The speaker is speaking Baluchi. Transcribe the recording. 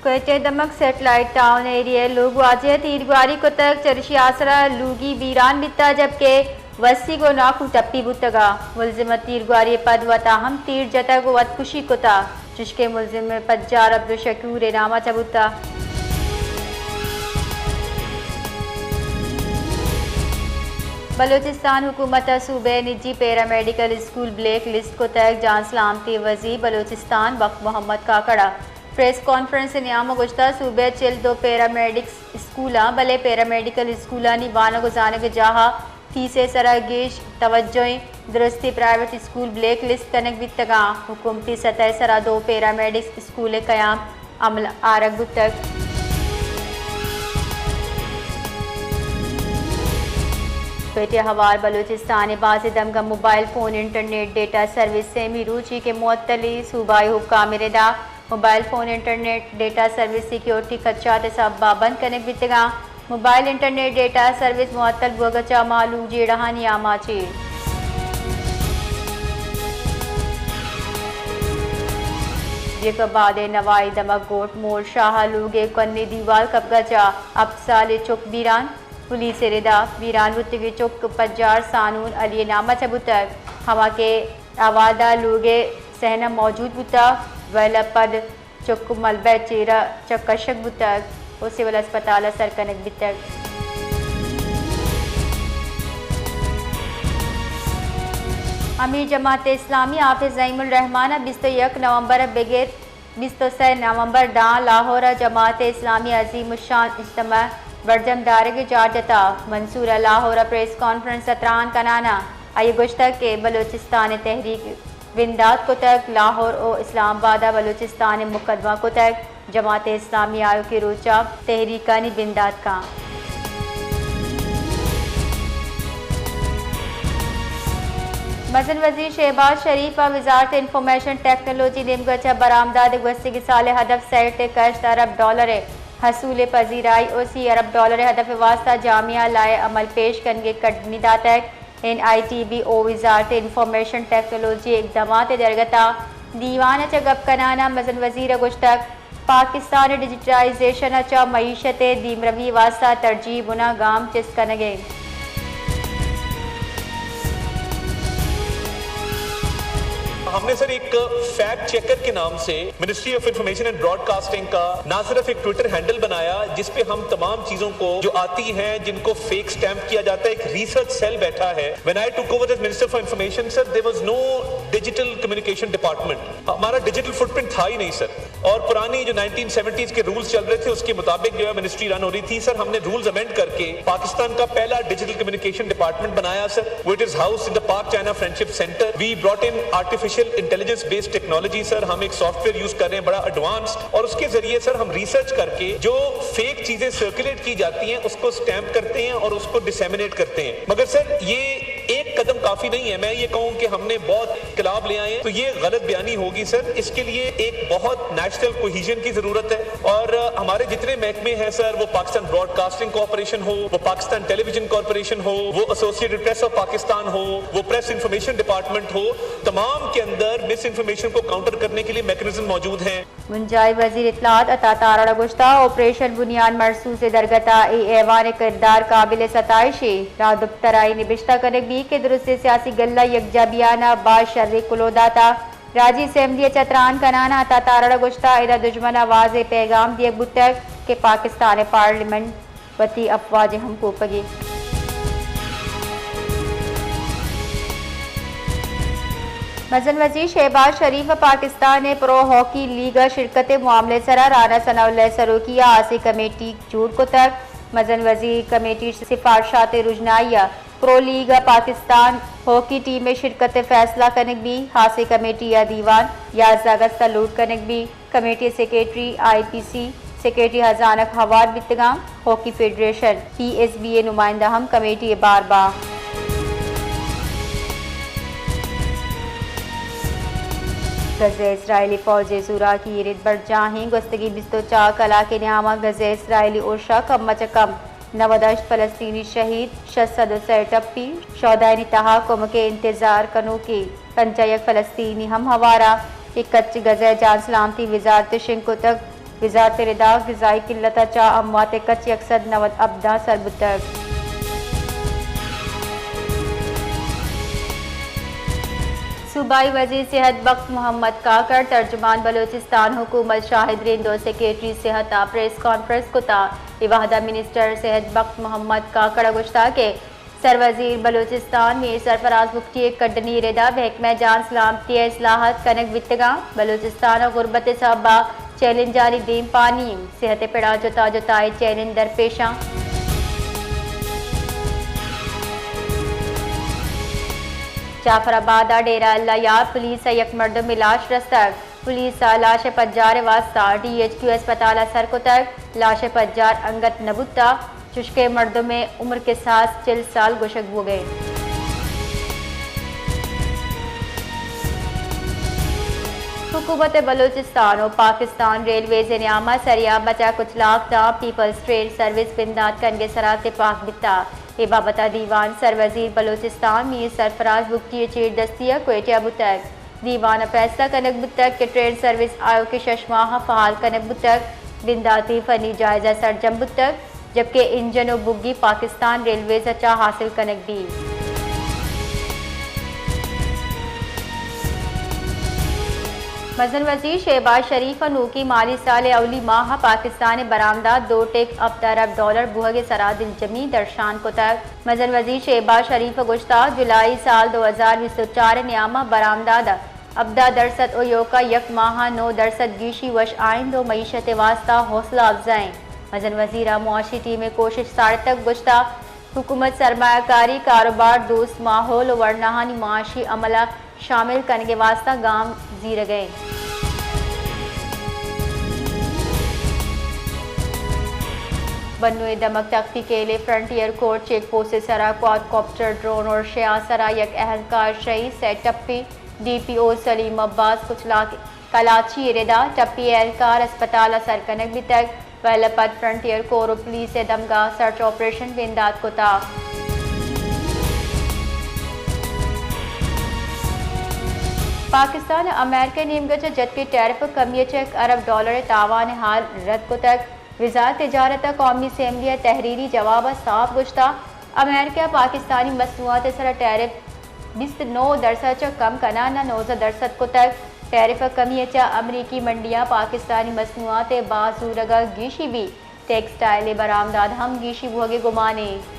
کوئٹہ ءِ دمگ سیٹلائٹ ٹاؤن ایریا ءِ لوگ واجہ ءَ تیرگواری کتگ، چریشی ءِ آسرا لوگی بیران بیتگ، جبکہ وسیگ ءُ ناکو ٹپی بوتگ ءُ ملزم ءِ تیرگواری ءَ پد وت ءَ ہم تیر جتگ ءُ وتکشی کتگ، چشکہ ملزم ءِ پجار عبدالشکور ءِ نام ءَ چہ بوتگ۔ بلوچستان حکومت ءَ صوبہ ءِ نجی پیرامیڈیکل اسکول بلیک لسٹ کتگ، جان سلامتی ءِ وزیر بلوچستان بخت محمد کاکڑ ءَ پریس کانفرنس ءِ نیام ءَ گوشتگ، صوبہ ءِ چل دو پیرامیڈکس اسکول آں، بلے پیرامیڈیکل اسکولانی وانگ ءُ زانگ ءِ جاہ ءَ فیس ءِ سرا گیش توجہ ایں، درستی private school black list king بیتگ آں، حکومتی سطح ءِ سرا دو پیرامیڈکس اسکول ءِ قیام عمل آرگ بوتگ۔ کوئٹہ ءَ ہوار بلوچستان ءِ بازیں دمگ ءَ mobile phone internet data service سیمی روچی کہ معطلی، صوبائی حکام ءِ ردا mobile phone internet data service security خدشات ءِ سبب ءَ بند کنگ بیتگ آں۔ موبائل انٹرنیٹ ڈیٹا سروس معطل بوگ ءَ چہ مھلوک جیڑہانی آماچ ایں۔ جیکب آباد ءِ نوائی دمگ گوٹ مول شاہ ءِ لوگ ءِ کنی دیوال کپگ ءَ چہ ہپت سالیں چک بیران۔ پولیس ءِ ردا بیران بوتگیں چک پجار سانون علی ءِ نام ءَ چہ بوتگ، ہما کہ آواد ءِ لوگ ءِ صحن ءَ موجود بوتگ، ویل ءَ پد چک ملبہ ءِ چیرا چہ کشگ بوتگ ءُ سول ہسپتال ءَ سر کنگ بیتگ۔ امیر جماعت اسلامی حافظ نعیم الرحمان ءَ بیست ءُ یک نومبر ءَ بگر بیست ءُ سئے نومبر داں لاہور ءَ جماعت اسلامی ءِ عظیم الشان اجتماع ءِ برجم دارگ ءِ جار جتگ۔ منصور ءَ لاہور ءَ پریس کانفرنس ءَ تران کنان ءَ آئی ءَ گوشتگ کہ بلوچستان ءِ تحریک بندات کتگ، لاہور ءُ اسلام آباد ءَ بلوچستان ءِ مقدمہ کتگ، جماعت اسلامی آیوکیں روچ ءَ تحریکانی بندات کن۔ مزن وزیر شہباز شریف ءَ وزارت انفارمیشن ٹیکنالوجی ءِ نیمگ ءَ چہ برآمدات ءِ گوستگیں سال ءِ ہدف سیٹ ءِ کشت ارب ڈالر ءِ حصول ءِ پذیرائی ءُ سی ارب ڈالر ءِ ہدف ءِ واستہ جامعہ لائحہ عمل پیش کنگ ءِ کڈنی داتگ۔ N I T B O وزارت انفارمیشن ٹیکنالوجی ءِ اقدامات ءِ درگت ءَ دیوان ءَ چہ گپ کنان ءَ مزن وزیر ءَ گوشتگ، پاکستان ءِ ڈیجیٹلائزیشن ءَ چہ معیشت ءِ دیمروی ءِ واستہ ترجیح بنا گام چست کنگ ءَ انت۔ ہم نے سر ایک فیکٹ چیکر کے نام سے ministry of information and broadcasting کا نہ صرف ایک ٹویٹر ہینڈل بنایا، جس پہ ہم تمام چیزوں کو جو آتی ہیں، جن کو فیک اسٹیمپ کیا جاتا ہے، ایک ریسرچ سیل بیٹھا ہے۔ When I took over as Minister for Information, sir, there was no digital communication department. ہمارا ڈیجیٹل فٹ پرنٹ تھا ہی نہیں، سر۔ اور پرانی جو نائنٹین سیونٹیز کے رولز چل رہے تھے، اس کے مطابق جو ہے منسٹری رن ہو رہی تھی، سر۔ ہم نے رولز امینڈ کر کے پاکستان کا پہلا ڈیجیٹل کمیونیکیشن ڈپارٹمنٹ بنایا، سر۔ It is housed in the Pak China Friendship Center. We brought in artificial intelligence based technology, sر۔ ہم ایک سافٹ ویئر یوز کر رہے ہیں، بڑا ایڈوانس، اور اس کے ذریعے، سر، ہم ریسرچ کر کے جو فیک چیزیں سرکولیٹ کی جاتی ہیں، اس کو اسٹیمپ کرتے ہیں اور اس کو ڈسیمینیٹ کرتے ہیں۔ مگر سر، یہ ایک قدم کافی نہیں ہے۔ میں یہ کہوں کہ ہم نے بہت انقلاب لے آئے ہیں، تو یہ غلط بیانی ہوگی، سر۔ اس کے لیے ایک بہت نیشنل کوہیژن کی ضرورت ہے، اور ہمارے جتنے محکمے ہیں، سر، وہ پاکستان براڈ کاسٹنگ کارپوریشن ہو، وہ پاکستان ٹیلی ویژن کارپوریشن ہو، وہ ایسوسیٹڈ پریس آف پاکستان ہو، وہ پریس انفارمیشن ڈپارٹمنٹ ہو، تمام کے اندر مس انفارمیشن کو کاؤنٹر کرنے کے لیے میکانزم موجود ہیں۔ بنجاہی وزیر اطلاعات عطا تارڑ ءَ گوشتگ، آپریشن بنیاد مرصوص ءِ درگت ءَ اے ایوان ءِ کردار قابل ستائش اِنت۔ راہدپتر ءَ اے نبشتہ کنگ بیت کہ درستیں سیاسی گلہ یکجاہ بیان ءَ باز شریں کلوہ داتگ۔ راجی اسمبلی ءَ چہ تران کنان ءَ عطا تارڑ ءَ گوشتگ، ادا دژمن ءَ واضح پیغام دیگ بوتگ کہ پاکستان ءِ پارلیمنٹ وتی افواج ءِ ہمکوپگی۔ مزن وزیر شہباز شریف ءَ پاکستان ءِ پرو ہاکی لیگ ءَ شرکت ءِ معاملہ ءِ سرا رانا ثناء اللہ ءِ سروکی ءَ ہاسیں کمیٹی جوڑ کتگ۔ مزن وزیر کمیٹی ءِ سفارشات ءِ رژنائی ءَ پرو لیگ ءَ پاکستان ہاکی ٹیم ءِ شرکت ءِ فیصلہ کنگ بیت۔ ہاسیں کمیٹی ءِ دیوان یازدہ اگست ءَ لوٹ کنگ بیت۔ کمیٹی ءِ سیکرٹری، آئی پی سی سیکرٹری ہزانگ ہوار بیتگ اَنت۔ Hockey federation, P S B ءِ نمائندہ ہم کمیٹی ءِ بہر باں۔ غزہ ءَ اسرائیلی فوج ءِ زوراکی ءِ رد برجاہ اِنت۔ گوستگیں بیست ءُ چار کلاک ءِ نیام ءَ غزہ ءَ اسرائیلی ارش ءَ کم ءَ چہ کم نود ءُ ہشت فلسطینی شہید، شش سد ءُ سئے ٹپی، شہدایانی تہا کمک ءِ انتظار کنوکیں پنجاہ ءُ یک فلسطینی ہم ہوار اَنت۔ اے کچ غزہ ءِ جان سلامتی وزارت ءَ شنگ کتگ۔ وزارت ردا غذائی قلت ء چہ اموات ء کچ یک سد نود ابداں سر بوتگ۔ صوبائی وزیر صحت بخت محمد کاکڑ ترجمان بلوچستان حکومت شاہد رند و سیکرٹری صحت ء پریس کانفرنس کتا۔ اے وہدا منسٹر صحت بخت محمد کاکڑ ء گوشتا کہ سروزیر بلوچستان میر سرفراز بگٹی ء کڈنی ردا محکمہ جان سلامتی ء اصلاحات کنگ بیتگاں۔ بلوچستان ء غربت ء سبب ء چیلنجانی دیم پانی، صحت ء پڑا جتا جتا ء چیلنج درپیشاں۔ جعفر آباد ء ڈیرہ اللہ یار پولیس ء یک مردم ء لاش رستگ۔ پولیس ء لاش ء پجار ء واستہ ڈی ایچ کیو اسپتال ء سر کتگ۔ لاش ء پجار انگت نہ بوتگ، چشکہ مردم ء عمر کساس چل سال گوشگ بوگ ء انت۔ حکومت بلوچستان و پاکستان ریلویز ء نیام ء سریاب ء چہ کچلاک تاں پیپلز ٹرین سروس بندات کنگ ء سرا تپاک بیتگ۔ اے بابت ء دیوان سروزیر بلوچستان میر سرفراز بگٹی ء چیردستی ء کوئٹہ ء بوتگ۔ دیوان ء پیسلہ کنگ بوتگ کہ ٹرین سروس آیوکیں شش ماہ ء فعال کنگ بوتگ، بنداتی فنی جائزہ سرجم بوتگ، جبکہ انجن و بگی پاکستان ریلویز ء چہ حاصل کنگ بیت۔ مزن وزیر شہباز شریف ء نوکیں مالی سال ء اولی ماہ ء پاکستان ء برآمدات دو ٹک ہپت ارب ڈالر بوہگ ء سرا دلجمی درشان کتگ۔ مزن وزیر شہباز شریف ء گوشتگ، جولائی سال دو ہزار بیست و چار ء نیام ء برآمدات ہبدہ درسد و ایوکا یک ماہ ء نو درسد گیشی وش آئند و معیشت ء واستہ حوصلہ افزا انت۔ مزن وزیر ء معاشی ٹیم ء کوشش ساڑتگ، گوشتگ، حکومت سرمایہ کاری، کاروبار دوست ماحول و ورناہانی معاشی عمل ء شامل کنگ ء واستہ گام زیرگ ء انت۔ بنو ء دمگ تختی کیل ء فرنٹیئر کورٹ چیک پوسٹ ء سرا کواڈ کاپٹر ڈرون اور شے ء سرا یک اہلکار شہید، سئے ٹپی، ڈی پی او سلیم عباس کچلاک کلاچی ء ردا ٹپی اہلکار اسپتال ء سر کنگ بیتگ۔ ویل ء پد فرنٹیئر کور و پولیس ء دمگا سرچ آپریشن بندات کتا۔ پاکستان ء امریکہ ء نیمگا چہ جتکیں ٹیرف ء کمی ء چہ یک ارب ڈالر ء تاوان ء حال رد کتگ۔ وزارت تجارت ء قومی اسمبلی ء تحریری جواب ء ساپ گوشتگ، امریکہ ء پاکستانی مصنوعات ء سرا ٹیرف بیست نو درسد چہ کم کنان ء نوزدہ درسد کتگ۔ ٹیرف ء کمی ء چہ امریکی منڈیاں پاکستانی مصنوعات ء باز زورگ ء گیشی بیت۔ ٹیکسٹائل ء برآمدات ہم گیشی بوہگ ء گمان انت۔